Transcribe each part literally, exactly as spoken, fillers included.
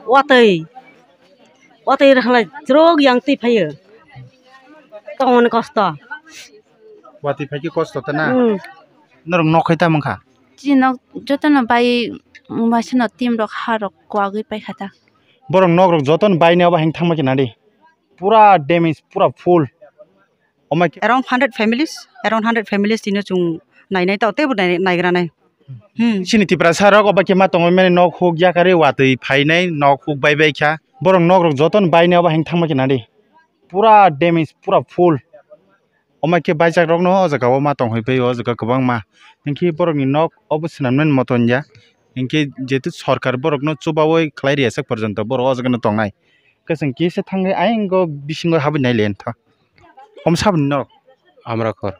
Watwi, watwi rwkhalai chwrwk yang twi phaio. Tongmani kosto. Watwi phaikhe kosto ta na? Hmm. Norok nok khai tamo wngkha? Chini nok jotono bai, masino team rok ha rok kwagwi paikha ta. Borok nok rok jotono baini abo heng thangma khe nadi. Pura damage, pura full. Omai khe around hundred families, around hundred families tino chwng nainai tao teibo nai-, naigranai. Hmm. Chini Tiprasa rok obo khe ma tongwi mani nok huk yakarwi watwi phainai nok huk bai bai kha. Borok nok rok jotono baini abo heng thangma khe nadi. Pura damage, pura full. Omai khe baijak rokno o jaga o ma tongwi bai o jaga kwbangma. Hinkhe borokni nok obo swnamnani moton ya. Hinkhe jehetu sorkar borokno chubaui khlai riyasa porjonto borok o jaga no tongnai. Kwchwng kisa thangwi ayang o bisingo habwi nai le wngtha. Om saboni nok? Amra kor.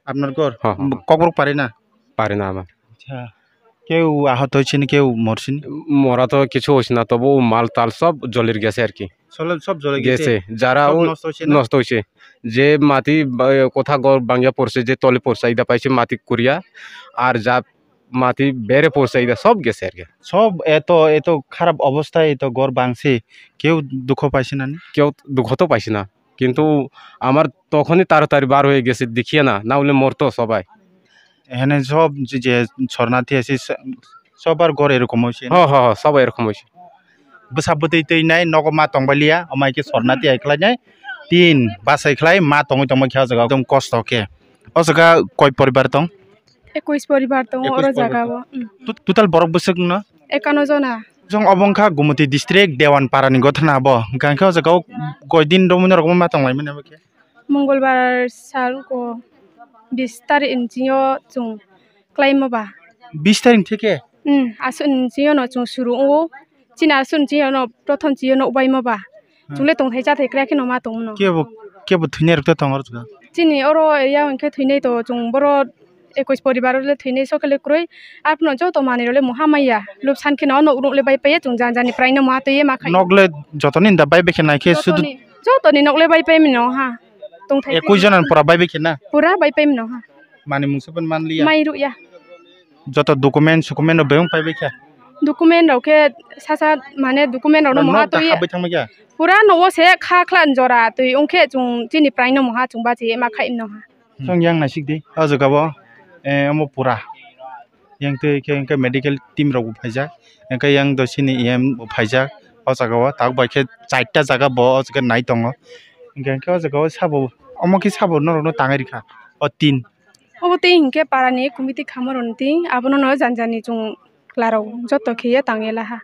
Apnar kor? Ha, ha, ha. Kokborok pare na? Pare na ama. Acha. Keu ahot hoichini, keu morsini? Mora to kichu hoichina, tobo o mal tal sob jolir gese ar ki. Solo sob jole gese? Gese. Jara sob o nosto hoichina? Nosto hoiche. Je mati ba-, kotha gor bangya porse, je toli porsa, ida paise mati kuria. Ar ja mati bere porsa, ida sob gese ar ki. Sob eto, eto kharap obostha, eto gor bangse, keu dukho paisinani? Keu dukho to paisina. কিন্তু আমার তখনই তাড়াতাড়ি বার হয়ে গেছে, দেখিয়ে না, না হলে মরতো সবাই। এখানে সব যে, যে শরণার্থী আছে, সবার ঘর এরকম হয়েছে না? হ্যাঁ, হ্যাঁ, হ্যাঁ, সবাই এরকম হয়েছে। Bwsa bwtwi twi nai nogo ma tongbailiya, amai khe sorna tiyai khlai nai. Tin bachai khlai ma tongwi tongma khe o jaga ekdom kosto khe. O jaga koi poribar tong? Ekwis poribar tongo oro jaga o. Ekwis poribar tong. Hmm. Tot-, total borok bwswk no? Ekano jona. Jong obo wngkha Gumoti district Dewan Para ni gothana abo. Hwnkha khe o jaga o koi din romwi norok ma tonglaimani abo khe? Mongolbar sal ko bis tarik ni sini o chwng khlaima ba. Bis tarik theke? Hmm, aswk ni sini o no chwng suru wngo. Chini aswk ni sini o no prothom sini o no ubaima ba. Hmm. Chwng le tongthai chathai kra khe no ma tongmano. Kebo, kebo thwinai rok ta tongo oro jaga? Chini oro area hwnkhe thwinai to chwng boro ekwis poribar le thwinai sokhe le kwrwi. Arphano joto manwi rok le muha maya. Lub san kheno nok rok le bai paiya chwng jani jani prai no muha twiwi ma khai. Nok le jotoni da bai bai khe nai khe sudu? Jotoni, jotoni nok le bai pai mino ha. Tongthai ekwis jona ni pura bai bai khe na? Pura bai pai mino ha. Mani mungsa pon man liya? Mai ruk ya. Joto document socument rok bebak pai bai kha? Document rok khe sasa mane document rok no muha twi. Pura nogo se kha khlan jora twi ongkhe chwng chini prai no muha chwng bachi ma khai no ha. Chwng yang naisik di o jaga o, eh, omo pura. Yang twi khe hwnkhe medical team rok bo phaijak, hwnkhe yang do sini E M bo phaijak. O jaga o tabuk bai khe chaita jaga bo o jaga nai tongo. Hwnkhe, hwnkhe o jaga o sabo, omo khe sabo norok no tangwi rikha o tin. Obo tei hinkhe para ni committee khamo rwni twi abono no jani jani chwng chwla rok joto khe ye tang ye la ha.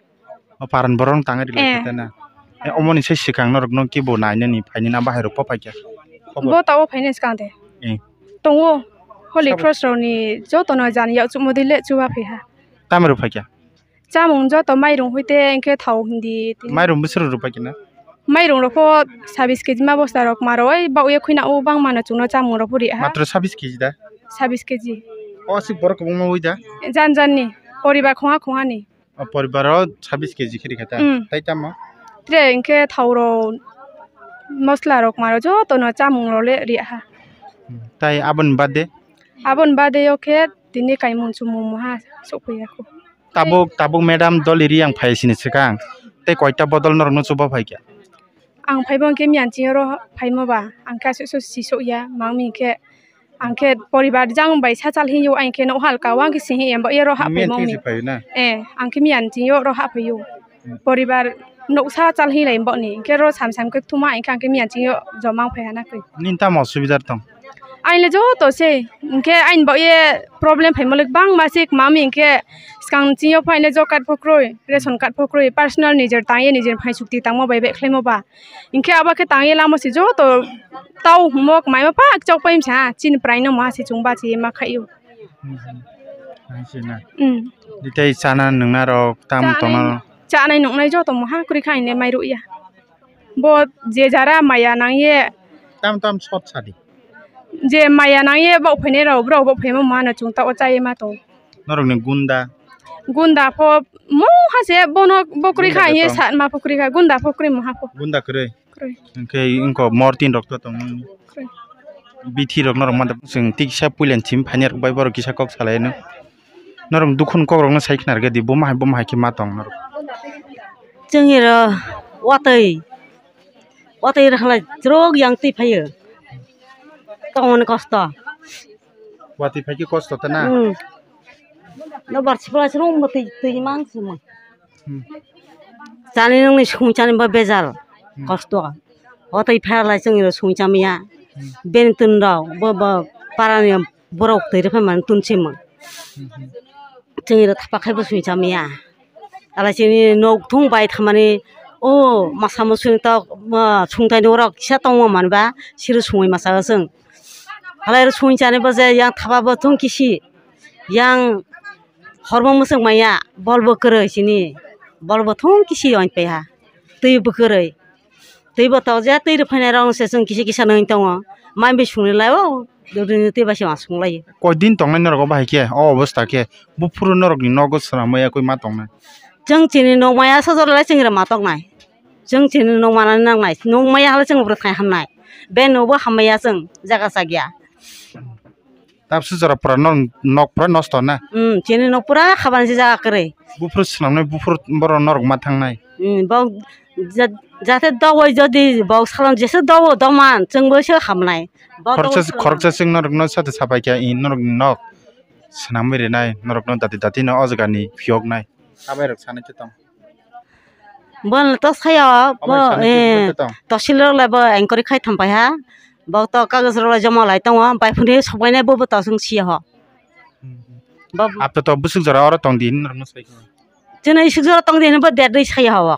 O para ni borok no tangwi rwlai kha ta na? Eh. Eh, omo ni sai swkang norok no kibo nainani phainani bahai rok bo phaikha? Bo tabuk phainai swkang de. Eh. Tongo. Holy Cross rok ni joto no jani yak chukmodi le chuba phai ha. Tamo rok phaikha? Chamung joto mairung hoite hinkhe thao hindi tini. Mairung bwswk rok rwpai khe na? Mairung rok pho sabis keji ma bosta rok maro oi ba uye khuina o bang mano chwngno chamung rok pho ri ha. Matro sabis keji da? Sabis keji. O aswk borok kwbangma oi da? Jan jan ni poribar khungha khungha ni. O poribar o sabis keji khe ri kha ta? Mm. Tai tamo? Tre hinkhe thao rok mosla rok maro joto no chamung rok le ri ha. Mm. Tai aboni bade? Aboni bade o khe tini kaimung chumung muha sok phi ya kho. Tabuk, tabuk madam doli riyang phai sini swkang. Tei koita bodol norokno chuba phaikha? Ang phaibo hwnkhe miyan chini oro phaima ba, ang khe aswk aswk sisok ya, mangmi hwnkhe, ang khe poribar jang bai sachal hinwi ang khe no halka o ang khe sini embo ero ha phaima. Miyan chini phaio na? Eh, ang khe miyan chini oro ha phaio. Poribar noksa chal hinlai boni, hwnkhe ro sam sam khe thuma, hwnkhe ang khe miyan chini joma wng phai hana khe. Nini tamo osubida tong? Aini le joto se, hwnkhe aini bo ye problem phaima le bangma se, mami hwnkhe swkang chini phai le job card pho kwrwi, ration card pho kwrwi, personal nijer tang ye nijer phai chukti tangma bai bai khlaima ba. Hwnkhe abo khe tang ye lama se joto tao humok maima pak chok pai msa, chini prai no ma se chwng bachi ma khaio. Hmm, hmm. Hai se na. Hmm. Tei chana nungna rok tam tongo. Chanai nuknai joto muha kwrwi kha hwnwi mai rwya. Bo je jara maya nang ye. Tam tam short sadi. Je maya nang ye bo phainai rok, borok bo phaima muha no chwng ta o chai ma tong. Norok ni gunda. Gunda pho mungha se bono bo kwrwi kha hwnwi sa ma pho kwrwi kha, gunda pho kwrwi muha pho. Gunda kwrwi. Kwrwi. Hwnkhe wngkha mortin rok to tong nini. Kwrwi. Bithi rok norok mantha chwng tiksa puilen chim phaini rok bai borok kisa kok salai no. Norok dukhun kokrokno sai khnarkhe di, buma hai buma hai khe ma tong norok. Chwngni ro watwi, watwi rwkhalai chwrwk yang twi phaio. Tongmani kosto. Watwi phaikhe kosto ta na? Hmm. No bar sipla srong bo twi, twi mang simo. Hmm. Chani nungni sung chani bo bejal. Hmm. Kosto. Watwi phalai chwngni ro sung chamya. Hmm. Beni tun rok bo, bo parani borok twi rwphai mani tun simo. Hmm, hmm. Chwngni ro thapa khai bo sung chamya. Ala chini nok thung bai thamani o masa musuni tok, ma, sungtai norok kisa tongma manba siri sungwi masa chwng. Halai ro sung chani bo je yang thapa bo thung kisi, yang hormo musuk maya bol bo kwrwi chini, bol bo thung kisi oin paiha, twi bo kwrwi. Twi bo tok je twi rwphainai rok se chwng kisa kisa nwi tongo, mai bai sungwi lai o. Dudini twi bai se ma sung lai. Koi din tongnai norok o bahai khe o obostha khe buphuru norok ni nogo swnam ya koi ma tongnai. Chwng chini nok maya sajor lai chwng rw ma tongnai. Chwng chini nok manani nangnai. Nok maya hala chwng bwrwi thai hamnai. Be nok bo hamya chwng jaga chakya. Tabsu jora pura nok, nok pura nosto na. Hmm, chini nok pura khaban se jaga kwrwi. Buphuru swnamnai buphuru borok norok ma thangnai. Hmm, bo ja-, jate dogoi jodi bo salon jese dogo doman chwng bo se hamnai. Bo khoroksa, dogo khoroksa chwng norokno sate sapai kha, i norokni nok swnamwi rwnai, norokno dati dati no o jaga ni phiyoknai. Abai rok sanai khe tong. Bo to saya, bo, abai sanai khe eh, tong. Tosil rok le bo enquiry khai tham pai ha. Bo to kagoj rok le joma lai tongo, bai phone sobainai bo, bo to chwng siya ho. Hmm. Bo ato to busuk jora oro tong di norokno sai khe. Chwng isuk jora tong di bo date rwi saya ho.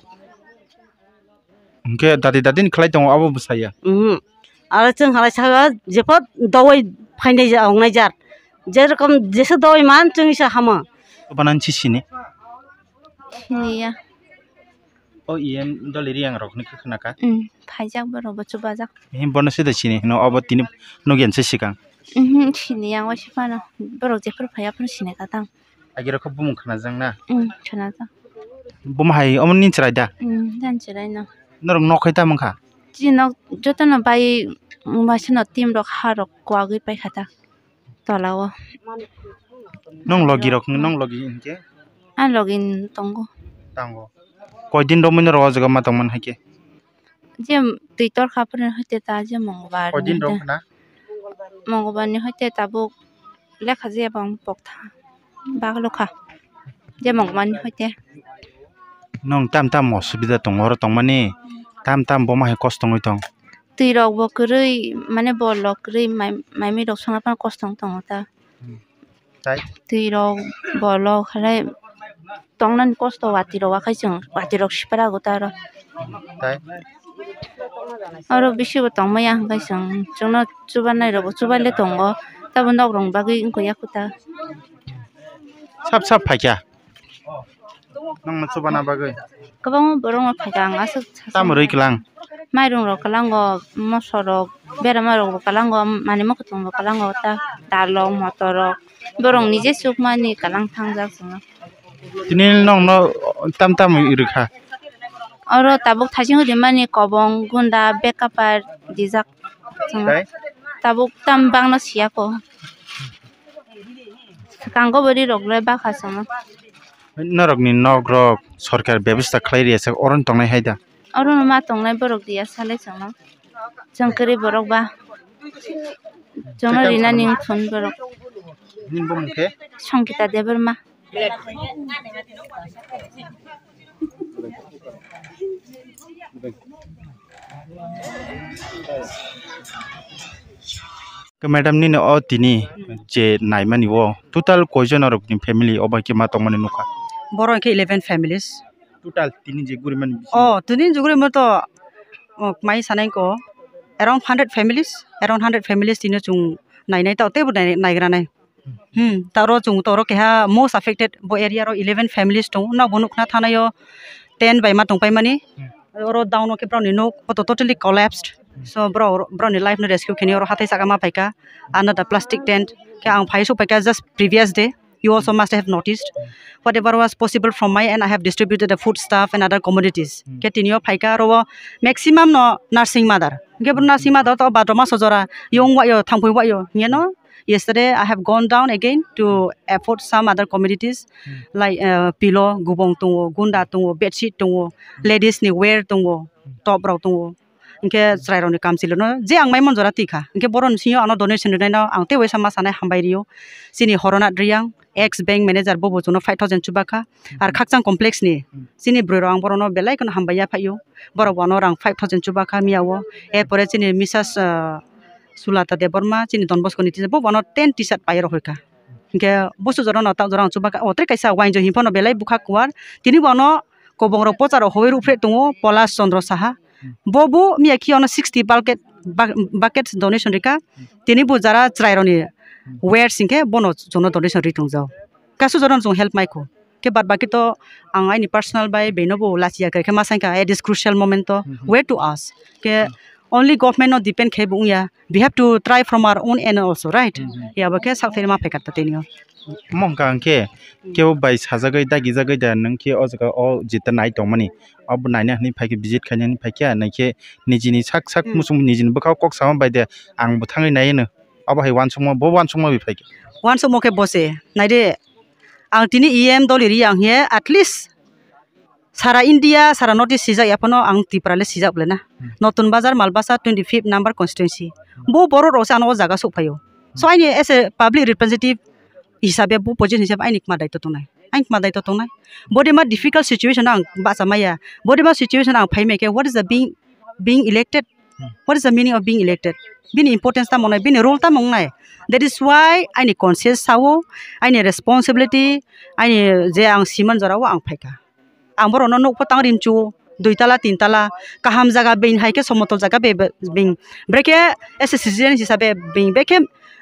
Hwnkhe dati dati ni khlai tongo abo bwsaya. Mhm. Aro chwng halai saka jepho dowai phainai ja-, wngnai jar. Jerokom jesa dowai man chwng isa hamo. Obo nang si sini? Siniya. O E M doli riyang rok ni khe khna kha? Mm, phaijak borok bo chubajak. Him bono sida sini hino obo tini nugyan se sikang. Mhm, siniya o si phano. Borok jephuru phaiya phuru sini kha tang. Agirok khe bumung khwnajak na? Mm, khwnajak. Buma hai omo ni chwrai da? Mm, jani chwrai no. Norok nok hai tamo wngkha? Chini nok jotono bai, mm, masano team rok ha rok kwagwi paikha ta tola o. Nong logi rok, nong logi hinkhe? Ang logi tongo. Tango. Koi din romwi norok o jaga ma tongmani hai khe? Je twi torkha phuru hoite ta je Mongolbar ni hoite. Koi din rok khna? Mongolbar ni hoite tabuk lekha je bang pokthang baglo kha je Mongolbar ni hoite. Nwng tam tam osubida tongo oro tongmani tam tam boma hai kosto wngwi tong. Twi rok bo kwrwi mane bol rok kwrwi mai mai mui rok songna phano kosto wng tongo ta. Hmm. Tai? Twi rok, bol rok, halai tongnani kosto watwi rok, wakhai chwng watwi rok sipra go ta aro. Tai? Oro bisi bo tongmaya hwnkhe chwng, chwngno chubanai rok bo chubaile tongo, tabo nok rok ni bagwi wngkha yakuta. Sap sap phaikha. Nongno chubana bagwi? Kwbangma borok no phaikha ang aswk. Tamo rwi kwlang? Mairung rok kwlango, moso rok, berama rok bo kwlango, mani mwkhwtwng bo kwlango, ta dal rok, motor rok, borok ni je chukmani kwlang thangjak chwngno. Tini nongno tam tam rwkha? Oro tabuk thaiching rimani kobong, gunda, bag kapar dijak chwngno. Tei? Tabuk tam bangno siyako. Swkango bwrwi rok le bakha chwngno. Norokni nok rok sorkar bebasta khlai riyasa oro tongnai hai da? Oro no ma tongnai borok riyasa le chwngno. Chwng kwrwi borok ba. Chwngno rina ning thun borok. Nini bumung khe? Songkita Debbarma. Ke madam nini o tini je naimani o total koijon norokni family obo khe ma tongmani nukha? Borok khe eleven families. Total tini je gurimani bisingo? Oh, tini je gurima to, oh, mai sanai ko around hundred families, around hundred families tini chwng nainai ta teibo nai-, naigranai. Hmm, ta oro chwng to oro keha most affected bo area ro eleven families tongo. Nokbo nukna thanai o tent bai ma tongpai mani. Hmm. Oro down o khe borok ni nok poto totally collapsed. Hmm. So borok, borok ni life no rescue khainai oro hathai saka ma paikha. Another plastic tent khe ang phai sok paikha just previous day. You also must have noticed. Whatever was possible from my end, I have distributed the food stuff and other commodities. Hmm. Khe tini o phaikha oro o maximum no nursing mother. Hwnkhe bo nursing mother to badroma sojora, yong wai yo, thangphoi wai yo, hwnkhe no Yesterday, I have gone down again to afford some other commodities like uh, pillow, gubong tongo, gunda tongo, bedsheet tongo, ladies ni wear tongo, top rok tongo. Hingke chwrai rok ni kamchwlwi no je ang mai man jora twi kha. Hingke boron sio ano donation rwnaino ang tei waisa ma sanai hambai rio. Chini Horona Driang, ex bank manager, bo bo chwngno five thousand chubakha. Ar Khakchang complex ni chini bwrwi rok ang boron no belai kheno hambai ya phaio. Borok bo ano rang five thousand chubakha miya o. Erpore chini Missus uh, Sulata Debbarma, chini Don Bosco ni teacher, bo bono ten T-shirt pai rw hoika. Hingke busu jora no tak jora ang chubakha, o tre kaisa uainjo himphano belai bwkha kuar. Tini bo ano kobong rok pocha rok hoi rupre tongo, Polas Chandra Saha. Bo bo miya khe ono sixty bucket, bak-, buckets donation rika. Tini bo jara chwrai rok ni wear singkhe bono jono donation ri tongjao. Kasu jora no chwng help mai kho. Khe bad baki to ang aini personal bai beno bo lachiya khe ma sangkha at this crucial moment to where to ask. Khe only government no depend khe bo wngya. We have to try from our own end also, right? Ya bo khe sak thai ma phai kha ta tini o. Mong ka hwnkhe kebo bai sajagwi dagijagwi da nwng khe o jaga o jeta nai tongmani. Abo naina hwnwi phai khe visit khaina hwnwi phai khe nai khe nijini sak sak musung nijini bwkhao kok sama bai de ang bo thangwi nai hwno. Abo hai uansukma bo uansukma bai phai khe. Uansukma khe bo se nai de. Ang tini E M doli ri ang he at least sara India, sara North East sijak ya phano ang Tripura le sijak le na. Notun Bazar, Malbasa, twenty fifth number constituency. Bo borok rok se ano o jaga sok phaio. So aini as a public representative hisabe bo position hisabe aini kma daito tongnai. Aini kma daito tongnai. Body ma difficult situation ang bacha maya. Body ma situation ang phai mai khe what is the being, being elected? What is the meaning of being elected? Bini importance tamo nai, bini role tamo nai. That is why aini conscience sao, aini responsibility, aini je ang siman jora o ang phaikha. Ang borokno nukpho tang rimchu, dui tala, tin tala, kaham jaga being hai khe somotol jaga be, be, being. Brekhe as a citizen hisabe being, brekhe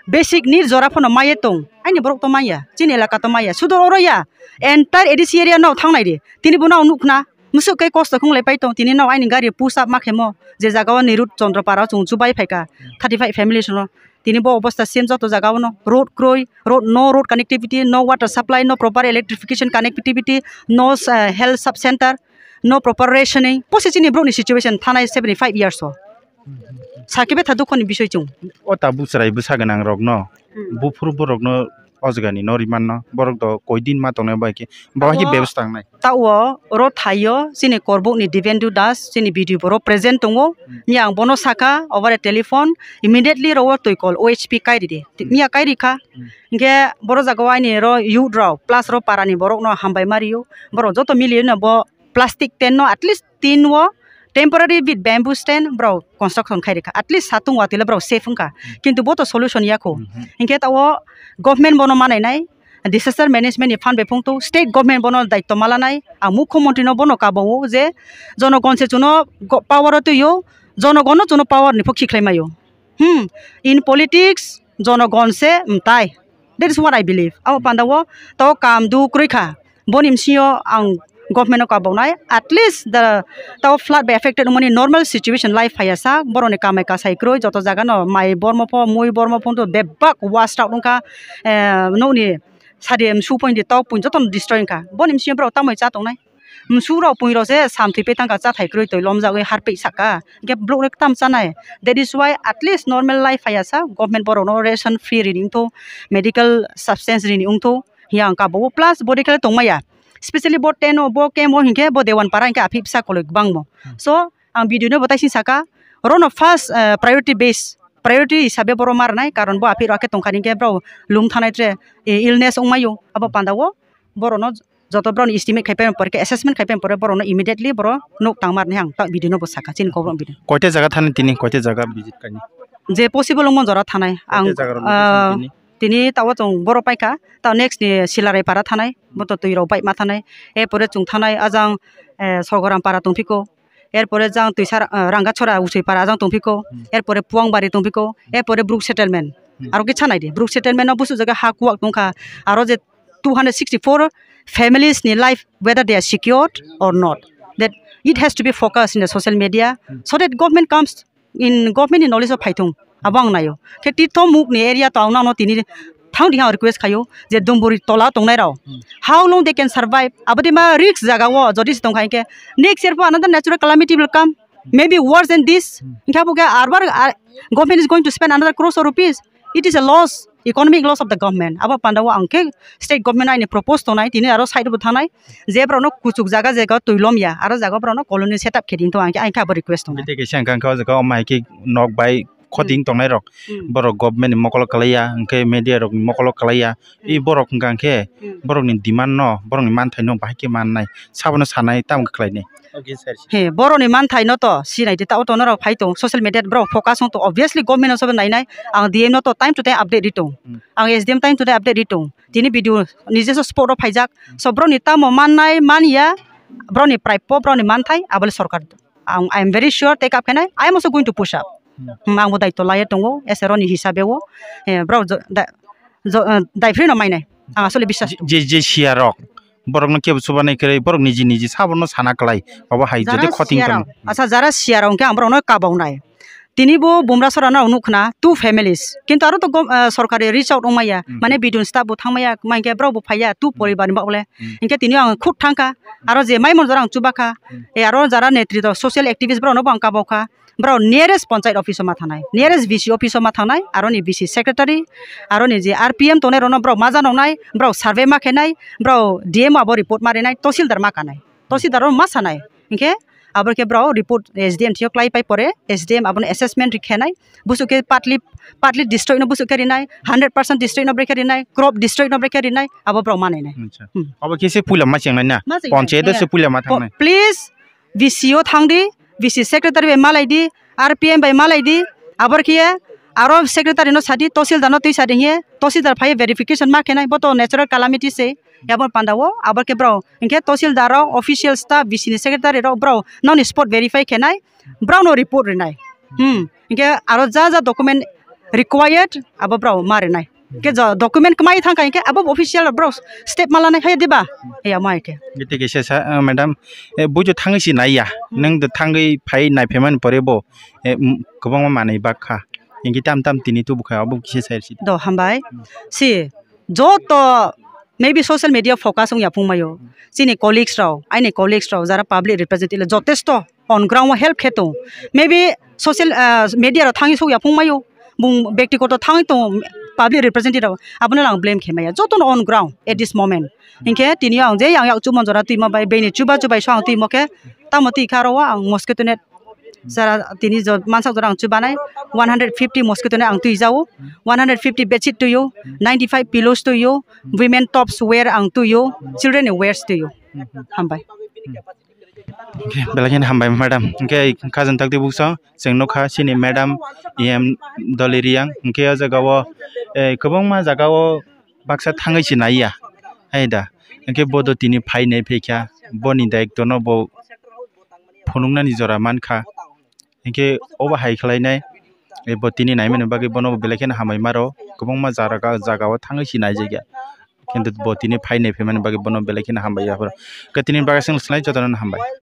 basic need jora phano maya tong. Aini borok to maya, chini elaka to maya, sudur oro ya. Entire A D C area no thangnai di. Tini bono ang nukna, musuk kai kosto khung lai pai tong. Tini no aini gari push up ma khemo, je jaga o Nirut Chandra Para o chwng chubai phaikha, thirty five families no. Tini bo obostha same joto jaga o no, road kroi, road, no road connectivity, no water supply, no proper electrification connectivity, no uh, health sub center, no proper rationing. Posi chini borok ni situation thanai seventy five years o. Sakhe betha dukho ni bisoi chwng. O tabuk chwrai bwsa gwnang rok no, buphuru borok no o jaga ni no riman no, borok do koi din ma tongnai bai khe, bo hai khe bebostha wngnai. Ta o oro thaio chini Korbuk ni Divendu Das, chini B D O boro present tongo. Miya ang bono sakha over a telephone, immediately oro twi kol O H P kai ridi. Miya kai rikha. Hingkhe boro jaga o aini oro youth rok plus oro para ni borok no hambai ma rio. Borok joto mili no bo plastic tent no at least tin o temporary with bamboo stand borok construction khai rikha, at least satung watwi le borok safe wngkha, kintu bo to solution ya kho. Hinkhe ta o government bono manai nai, disaster management ni fund bai phung to state government bono daityo ma lanai. Ang mukhyamantri no bono kabo o je jonogon se chuno power o twi o, jonogon no chuno power ni pho khiklai mai o. Hmm, in politics, jonogon se mtai. That is what I believe. Abo panda o to kam du kwrwi kha. Boni msio ang government no kabonai, at least the to flood by affected mani normal situation life phaya sa, boroni kamai kasai kwrwi, joto jaga no mai bormo pho, mui bormo pho to bebak washed out wngkha, eh, nokni sadi msu point di tok point joto no destroy wngkha. Boni msio borok tamoi cha tongnai. Msu rok pui rok se samthwi pe tangka, chathai kwrwi twi lomjagwi harpik saka, hingke borok rok tam chanai. That is why at least normal life phaya sa, government borok no ration free rini wngtho, medical substance rini wngtho, hiya ang kabo plus body khe tongmaya. Specially bo ten o, bo camp o hinkhe bo Dewan Para hinkhe aphi bwsa koloi bangmo. So ang video no bo taising saka, oro no first, eh, priority base, priority hisabe boro ma rwnai, karon bo aphi rok khe tongkha hinkhe borok lum thanai tre, eh, illness wngmai o, abo panda o borok no joto borok ni estimate khai pai pore khe, assessment khai pai pore borok no immediately borok nuk tang ma rwnai ang ta video no bo saka chini kobor video. Koite jaga thani tini, koite jaga visit kaini? Je possible wngmo jora thanai ang, koite jaga rok ah, location tini? Tini tawo chwng borok paikha, ta next ni Silarai Para thanai, bo to twi rok bai ma thanai, er pore chwng thanai ajang, eh, Sogoram Para tongphiko, er pore jang twisa, eh, Rangachora Usoi Para ajang tongphiko, er pore Puangbari tongphiko, er pore Bruk Settlement. Aro kisa nai di, Bruk Settlement no busu jaga ha kuwak tongkha, aro je two hundred sixty-four families ni life, whether they are secured or not, that it has to be focused in the social media so that government comes in government ni knowledge o phaithung, abo ang naio. Khe tithomuk ni area to ang nano tini thang di ang request khaio je Dumburi tola tongnai rao, how long they can survive? Abodi ma risk jaga o jodi se tongkha hinkhe next year pho another natural calamity will come, maybe worse than this. Hinkhe abo khe arbar, ar-, government is going to spend another crores of rupees. It is a loss. economic loss of the government. Abo panda o ang khe state government aini propose tongnai, tini aro side bo thangnai, je borok no kuchuk jaga jaga twi lom ya, aro jaga borok no colony set up khe di to ang khe, ang khe abo request tongnai. Tei kaisa hwnkha hwnkhe o jaga o mai khe nok bai khoting tongnai rok, hmm, borok government ni mokolo kwlai ya, hwnkhe media rok ni mokolo kwlai ya, i, hmm, borok hwnkha hwnkhe, hmm, borok ni demand no, borok ni manthai no bahai khe mannai, sabono sanai tamo khe khlai nai. Okay, sir. He, borok ni manthai no to sinai di, ta o to norok phai tong, social media borok focus wng tong, obviously government no sobo nainai, ang D M no to time to time update ri tong, hmm, ang S D M time to time update ri tong, tini video nije so spot o phaijak, hmm, so borok ni tamo mannai man ya, borok ni prapyo, borok ni manthai, abole sorkar. Ang, I am very sure take up khenai, I am also going to push up. Hmm. Hmm, ang bo daityo laiya tongo, S R O ni hisabe o, eh, borok jo-, da-, jo-, eh, daiphrino mainai, ang asole biswas tongo. Je, je siya rok, borok no kebo chubanai kwrwi, borok niji niji sabono sana kwlai, obo hai jara jodi khoting siya tong. Rok, asa jara siya rok hwnkhe ang borok no kabau nai. Tini bo Bumrasora no nukha na two families, kintu aro to gom-, eh, sorkari reach out wngmaya, hmm, mane bidun staff bo thangmaya, mankhe borok bo phaiya, two, hmm, poribar ni bagwi le. Hmm. Hinkhe tini ang khud thangkha, aro je maimon jora ang chubakha, hmm, eh, aro jara netrito social activist borok no bo ang kabau kha. Borok nearest panchayat office o ma thangnai, nearest V C office o ma thangnai, aro ni V C secretary, aro ni je R P M tongnai rok no borok ma janoknai, borok survey ma khenai, borok D M abo report ma rinai, tahsildar ma kanai, tahsildar o ma sanai, hinkhe abo khe borok report S D M thio klai pai pore, S D M abono assessment ri khenai, busu khe partly, partly destroy no busu khe rinai, hundred percent destroy no brekhe rinai, crop destroy no brekhe rinai, abo borok ma nainai. Acha. Hmm. Abo khe se puila ma chengnai na? Ma chengnai, panchayat o ya, se puila ma thangnai. Please, V C o thang di, V C secretary bai malai di, R P M bai malai di, abor khe aro secretary no sadi, tahsildar no twi sadi hiye, tahsildar phai verification ma khenai, bo to natural calamity se, yabo panda o, abor khe borok, hinkhe tahsildar rok, official staff, V C ni secretary rok, borok nokni spot verify khenai, borok no report rinai. Hmm, hinkhe aro ja ja document required, abo borok ma rinai. Ke jo document kwmai thang kha, hinkhe abo official bro step ma lanai khe diba? He, amo hai khe. Gete khe se sa, eh, madam, eh, bujo thangwi si nai ya. Hmm. Nang do thangwi phai nai phaimani pore bo, eh, m-, kwbangma manwi bak kha. Hinkhe tam tam tini tubu kha, abo kisa sai si. Do hambai. Hmm. Si, joto maybe social media focus wng ya phung mayo. Chini colleagues rok, aini colleagues rok, jara public representative le jotesto on ground o help khe tongo. Maybe social, ah, media rok thangwi sokya phung mayo, bung bektigoto thangwi tongo, public representative rok, abono ang blame khe maya, jotono on ground at this moment. Hinkhe tini ang je yang yak chumon jora twima bai, bini chuba chubai so ang twimo khe, tamo twi kha aro ang mosquito net jara tini jo mansak jora ang chubanai, one hundred fifty mosquito net ang twi jao, one hundred fifty bedsheet twi o, ninety five pillows twi o, women tops wear ang twi o, children wears twi o. Hambai. Belai kheno hambai madam. Hinkhe khajang takti buksa chwng nukha chini madam E M Doli Riyang. Hinkhe o jaga o, eh, kwbangma jaga o baksa thangwi se naiya. Hai da. Hinkhe bo do tini phai nai phaikha. Boni daitwno bo phunuknani jora mankha. Hinkhe obo hai khlainai, eh, bo tini naimani bagwi bono belai kheno hambai maro. Kwbangma jara-, jaga o thangwi se naijakya. Kintu bo tini phai nai phaimani bagwi bono belai kheno hambai ya. Khe tini bagwi chwng swlai jotono hambai.